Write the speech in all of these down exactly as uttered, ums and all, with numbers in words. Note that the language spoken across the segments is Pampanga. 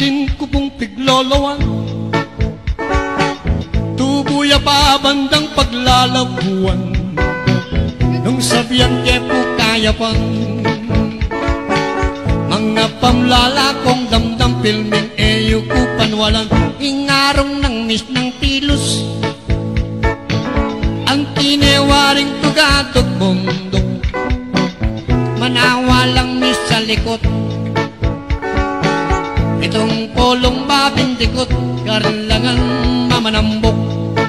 Ing kupung pigloloan, tubu ya pa bandang paglalabuan. Nung sabian ke pu kayapan, manga pamlala kung damdam pilming e yu ku panwalan. Ing arung nang misnang pilus, anti ne waring tugatut bunduk, manawa lang misalikut. Pitung pulung babindikut, karlangan mamanambuk.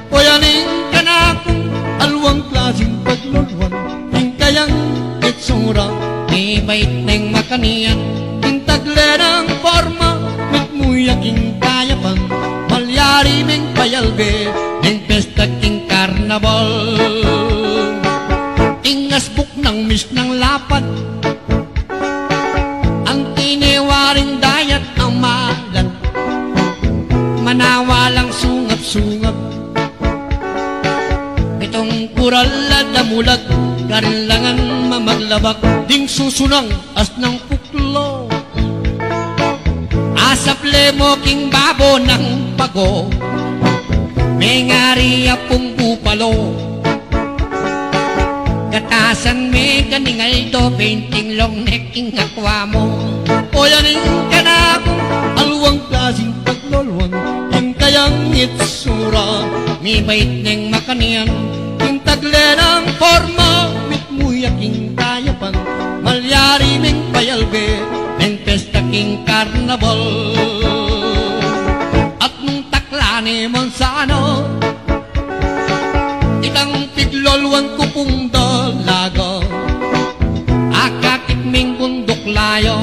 Oyan ing kanakung alwang klasing pagluluan, ing kayang itsura, mibait neng makanyan, ing tagle nang porma, mitmu ya king kayapan, malyari meng payalbe, neng pesta king karnabal. Ing asbuk nang misnang lapad, anti ne waring dayat a malat, manawa lang sungap-sungap. Pitung kural a damulag, karlangan mamaglabak, ding susunang asnang puklo. Asap le mu king babo nang pago, mengari ya pung bupalo. Gatasan me kaning aldo, benteng long neck ing akwa mu. Oyan ing kanakung alwang klasing pagluluan, ing kayang itsura, mibait neng makanyan, ing tagle nang porma, mitmu ya king kayapan, malyari meng payalbe, neng pesta king karnabal. At nung takla ne man sana itang pigluluan ku pung dalaga, akakit ming bunduk laya,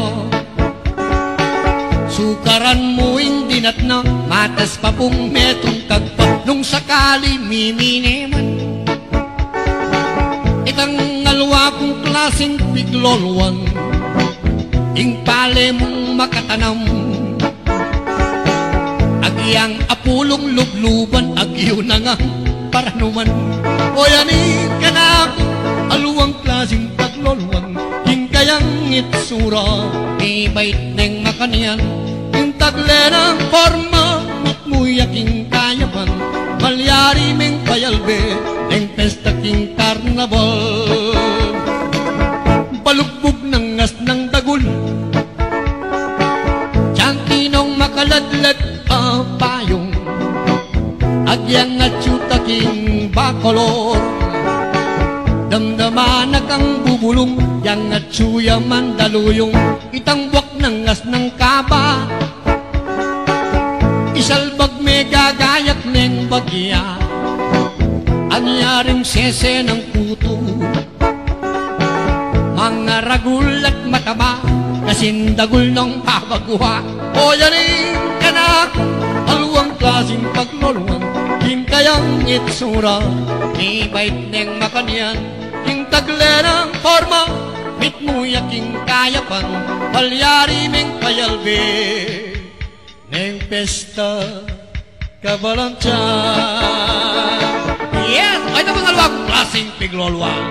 sukaran mu ing dinat na, matas pa pung metung kagpa. Nung sakali mimine man itang alwa kung klasing pigluluan, ing pale mung makatanam, agyang apulung lubluban, agyu na ngang paranuman. Oyan ing kanakung alwang klasing pagluluan, ing kayang itsura, mibait neng makanyan, ing tagle nang porma, mitmu ya king kayapan, malyari meng payalbe, neng pesta king karnabal. Balugbug nang asnang dagul, tiang tinong makaladlad a payung, agyang atyu ta king Bacolor, damdaman na kang bubulung, yang atyu ya mandaluyung. Itang buak nang asnang kaba, isalbag me gagayak neng bagya, anyaring sese nang kutu, mangaragul at mataba, kasing dagul nong babagua. Oyan ing kanakung alwang klasing pagluluan, ing kayang itsura, mibait neng makanyan, ing tagle nang porma, mitmu ya king kayapan, malyari meng payalbe, neng pesta kabalantian. Yes, ay, ita pung alwang klasing pigluluan.